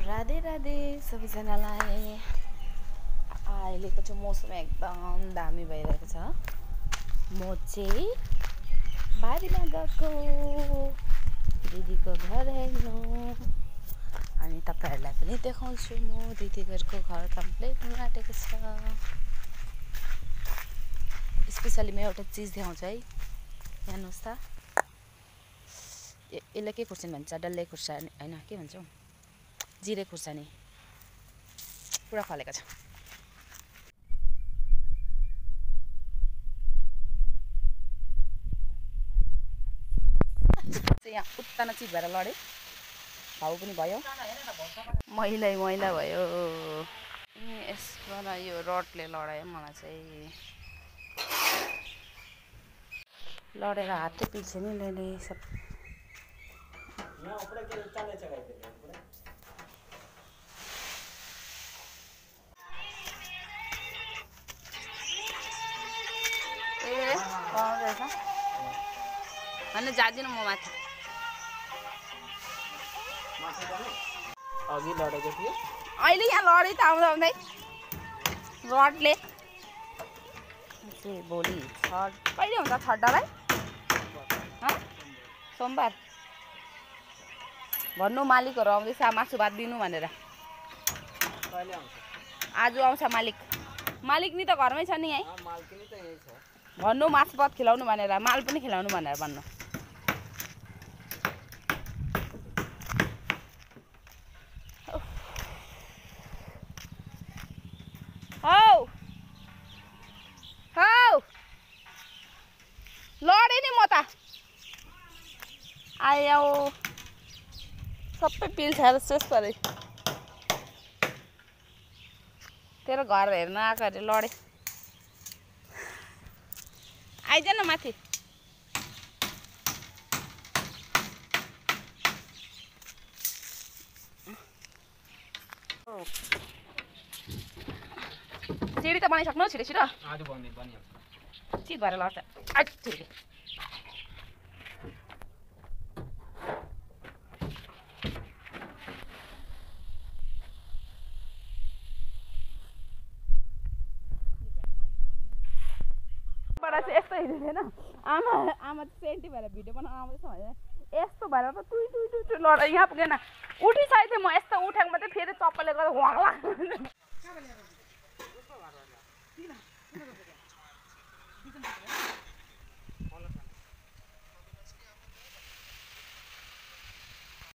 राधे राधे सबैजनालाई। अहिलेको चाहिँ मौसम एकदम दामी भइरहेको छ। म चाहिँ बारीमा गएको दिदीको घर हेर्नु, अनि तपाईहरुलाई पनि देखाउँछु। म दिदीहरुको घर कम्प्लिट हुन आँटेको छ। स्पेशली म एउटा चीज देखाउँछु है, हेर्नुस् त। यसलाई के खुर्सानी भन्छ? डल्ले खुर्सानी हैन, के भन्छौ? जिरे खुर्सानी पुरा फलेको छ। यहाँ उत्तानो चिज भएर लडे, भाउ पनि भयो, मैला भयो। यसबाट यो रडले लडायो मलाई चाहिँ, लडेर हातै पिल्छ नि ले सब। अनि जादिनु म माथि। अघि लडेको थियो, अहिले यहाँ लडे त आउँदा आउँदै रडले। भोलि छठ कहिले हुन्छ? छठलाई सोमबार भन्नु, मालिकहरू आउँदैछ मासु भात दिनु भनेर। आज आउँछ मालिक। मालिक नि त घरमै छ नि, है भन्नु, मासु भात खिलाउनु भनेर, माल पनि खिलाउनु भनेर भन्नु। हौ हौ लडे नि म त आयो, सबै पिल्छ शेष परे। तेरो घर हेर्न आएको अरे, लडे। आइज न माथि। सिडी त बनाइसक्नु, छिटो छिटो। चित भएर लड्छ। यस्तो हिँड्दैन आमा, आमा सेन्टी भएर भिडियो बनाउनु आउँदैछ भने यस्तो भएर त टुई टुई टुई टुई लड। यहाँ पुगेन, उठिसकेको थिएँ म, यस्तो उठेको मात्रै फेरि चप्पलले गर्दा वाग्ला।